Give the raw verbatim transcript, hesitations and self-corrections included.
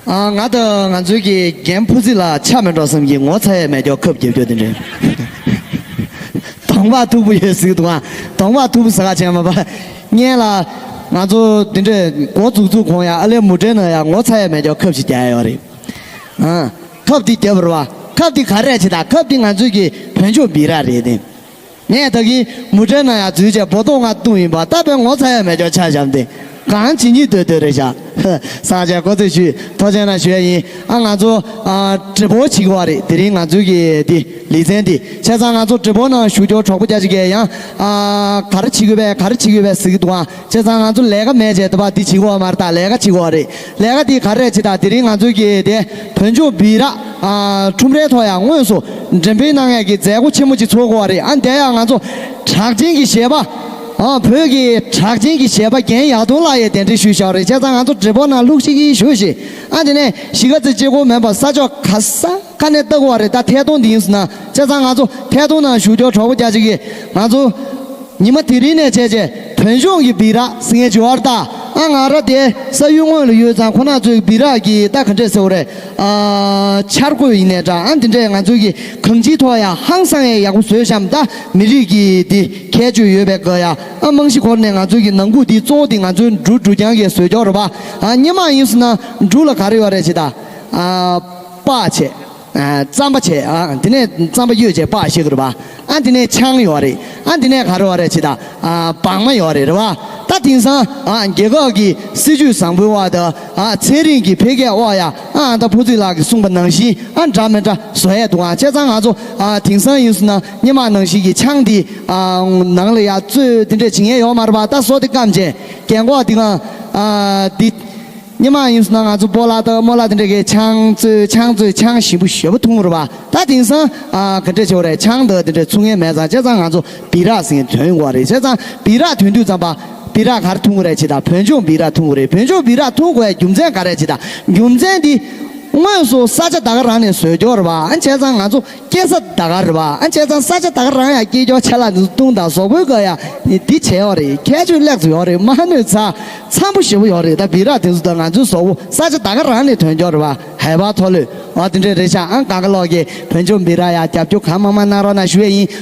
ཨ། ང་དང་ང་ཚོའི་གི་རྒན་ཕུ་ཚི་ལ་ཆ་མེད་འགྲོ་བསམ་གྱི། ངོ་ཚ་ཡས་མེད་ཀྱོག་ཁབ་རྒྱབ་རྒྱུ་དེ་འདྲས། གདོང་པ་མཐུག་པོ་ཡོད་ཟིག་འདུག་ཨ། གདོང་པ་མཐུག་པོ་ཟ་ག་བྱས་མ་པ། སྔན་ལ་ང་ཚོ་དེ་འདྲས་འགོ་འཛུགས་འཛུགས་གོང་ཡ། ཨ་ལེ་མུ་ཏྲའི་ནང་ཡ་ངོ་ཚ་ཡས་མེད་ཀྱོག་ཁབ་ཞིག་རྒྱག་ཡ་ཡོད་རེད། ཨ། ཁབ་དེ་རྒྱབ་རེད་བ། ཁབ་དེ་ག་རེ་བྱེད་ད། ཁབ་དེ་ང་ཚོའི་གི་བོད་ལྗོངས་སྦི་རག་རེད་དེ། ངས་ད་གིན་མུ་ཏྲའི་ནང་ཡ་འཛུལ་བྱས་སྦོ་ཏོག་ང་བཏུང་ཡིན་པ། ད་དཔེ་ངོ་ཚ་ཡ་མེད་ཀྱོག་ཆ་བཞག་སྟེ། གང་ཇི་སྙིད་འདོད་འདོད་རེད་ཤག་སངས་རྒྱས་གོ་ཚེ་ཞུས། ཐུགས་རྗེ་གནང་ཞུ་ཡ་ཡིན། ཨ། ང་ཚོ་ཨ་直播བྱེད་ཀྱི་ཡོད་རེད། དེ་རིང་ང་ཚོའི་གི་དེ་ལེ་ཚན་དེ། བྱས་ཙང་ང་ཚོ་直播ནང་བཞུགས་ཀྱོག་གྲོགས་པོ་རྒྱ་ཆེ་གས་ཡང་ཨ་ག་རེ་བྱེད་དགོས་པས། ག་རེ་བྱེད་དགོས་པས་ཟེར་གྱི་འདུག་ཨ། བྱས་ཙང་ང་ཚོ་ལས་ཀ་མེད་བྱས་དེ་བ་འདི་བྱེད་ཀྱི་ཡོད་མ་རེད། ད་ལས་ཀ་བྱེད་ཀྱི་ཡོད་རེད། ལས་ཀ་འདི་ག་རེ་བྱེད་ད། དེ་རིང་ང་ཚོའི་གི་དེ་བོད་ལྗོངས་སྦི་རག་ཨ་ཁྲོམ་རའི་ཐོག་ཡ་དངོས་སུ་འགྲེམས་སྤེལ་གནང་ཡ་གི་མཛད་སྒོ་ཆེན་མོ་ཅིག་ཚོགས་ཀྱི་ཡོད་རེད། ཨ། འདི་ཡ་ང་ཚོ་གྲགས་ཅན་གྱི་གཞས་པ། ཨ། བོད་ཀྱི་གྲགས་ཅན་གྱི་གཞས་པ་རྒན་ཡག་དུང་ལགས་ཡས་གདན་འདྲེན་ཞུས་བཞག་རེད། བྱས་ཙང་ང་ཚོ་直播ནང་ལྷུག་ཤིག་གིས་བཞུགས་ཤིག་ཨ། དེ་ནས་གཞིས་ཀ་རྩེ་གཅིག་པོ་མིན་པ་ས་ཕྱོགས་ག་ས་ག་ནས་ལྟ་གི་ཡོད་རེད། ད་ཐད་གཏོང་འདི་ཡིན་ཟེར་ན། བྱས་ཙང་ང་ཚོ་ཐད་གཏོང་ནང་བཞུགས་ཀྱོག་གྲོགས་པོ་རྒྱ་ཆེ་གིས་ང་ཚོ་ཉི་མ་དེ་རིང་ནས་བྱས་རྗེས་བོད་ལྗོངས་ཀྱི་སྦི་རག་ཟེར་མཁན་ཅིག་ཡོད་རེད་ད། ཨ། ང་རང་དེ་ས་ཡུལ་དངོས་ལ་ཡོད་ཙང་ཁོ་ན་ཚོའི་སྦི་རག་གི་ད་ག་འདྲས་ཟེར་བ་རེད། ཨ། འཆར་འགོད་ཡིན་ནའི་འདྲ། ཨ། འདི་འདྲས་ང་ཚོའི་གི་གང་ཅིའི་ཐོག་ཡ་ཧང་སང་ཡ་ཡག་པོ་བཟོས་བཞག་ད། མི་རིགས་ཀྱི་འདི་ཁྱད་ཆོས་ཡོད་པའི་སྐོར་ཡ། ཨ། རྨང་གཞི་བསྐོར་ནས་ང་ཚོའི་གི་ནང་ཁུལ་འདི་གཙོ་བོ་འདི་ང་ཚོའི་འབྲུ་འབྲུ་རྐྱང་གིས་བཟོས་ཀྱོག་རེད་པ། ཨ། སྔོན་མ་ཡིན་ཟེར་ན་འབྲུ་ལ་ག་རེ་ཡོད་རེད་བྱས་ད། ཨ། སྤགས་བྱས། ཨ། རྩམ་པ་བྱས། ཨ། དེ་ནས་རྩམ་པ་གཡོས་བྱས་སྤགས་བྱེད་དགོས་རེད་པ། ཨ། དེ་ནས་ཆང་ཡོད་རེད། ཨ། དེ་ནས་ག་རེ་ཡོད་རེད་བྱས་ད། ཨ། སྦྲང་མ་ཡོད་རེད། རེད་པ། ད་དེང་སང་ཨ་རྒྱལ་ཁབ་ཀྱི་སྲིད་ཇུས་བཟང་པོའི་འོག་ཏུ། ཨ། ཚན་རིག་གི་འཕེལ་རྒྱས་འོག་ཡ། ཨ། ད་ཕུ་ཚི་ལགས་ཀྱིས་གསུངས་པ་ནང་བཞིན། ཨ། འདྲ་མི་འདྲ་བཟོ་ཡས་འདུག་ཨ། བྱས་ཙང་ང་ཚོ་ཨ་དེང་སང་ཡིན་ཟེར་ན་སྔོན་མ་ནང་བཞིན་གྱི་ཆང་འདི་ཨ་ནང་ལ་ཡ་བཙོས་དེ་འདྲས་བྱེད་མཁན་ཡོད་མ་རེད་པ། ད་བཟོ་དེ་སྐམ་བྱས་རྒན་གོག་འདི་གང་ཨ་འདི། སྔོན་མ་ཡིན་ཟེར་ན་ང་ཚོ་སྤོ་ལགས་དང་རྨོ་ལགས་དེ་འདྲས་ཀྱིས་ཆང་བཙོས། ཆང་བཙོས། ཆང་ཞིམ་པོ་ཞེ་པོ་འཐུང་རེད་པ། ད་དེང་སང་ཨ་ག་འདྲས་བྱེད་པ་རེད། ཆང་དང་དེ་འདྲས་འཐུང་མཁན་མེད་ཙང་། བྱས་ཙང་ང་ཚོ་སྦི་རག་ཟེར་མཁན་ཐོན་ཡོང་གི་རེད། བྱས་ཙང་སྦི་རག་ཐོན་དུས་ཙམ་པ་སྦི་རག་ག་རེ་འཐུང་གི་རེད་བྱས་ད། བོད་ལྗོངས་སྦི་རག་འཐུང་གི་རེད། བོད་ལྗོངས་སྦི་རག་འཐུང་དགོས་ཡ་རྒྱུ་མཚན་ག་རེ་བྱས་ད། རྒྱུ་མཚན་འདི་དངོས་སུ་ས་ཆ་ད་ག་རང་ནས་བཟོས་ཀྱོག་རེད་པ། ཨ། བྱས་ཙང་ང་ཚོ་སྐྱེས་ས་ད་ག་རེད་པ། ཨ། བྱས་ཙང་ས་ཆ་ད་ག་རང་ཡ་སྐྱེས་ཀྱོག་ཆ་ལག་འདི་ཚོ་བཏུང་དང་བཟོ་བཀོད་དགོས་ཡ་འདི་བྱས་ཡོད་རེད། ཁྱད་ཆོས་ལེགས་ཚོ་ཡོད་རེད། མ་གནོད་ཚ་འཚམ་པོ་ཞེ་པོ་ཡོད་རེད། ད་སྦི་རག་དེ་ཚོ་ད་ང་ཚོའི་བཟོ་བོ་ས་ཆ་ད་ག་རང་ནས་ཐོན་ཀྱོག་རེད་པ། ཧའེ་པ་མཐོ་ལོས། ཨ། དེ་འདྲས་རེད་ཤག་ཨ། གང་ག་ལོག་གི་བོད་ལྗོངས་སྦི་རག་ཡ་རྒྱབ་སྐྱོར་གང་མང་མང་གནང་རོགས་གནང་ཞུ་ཡས་ཡིན།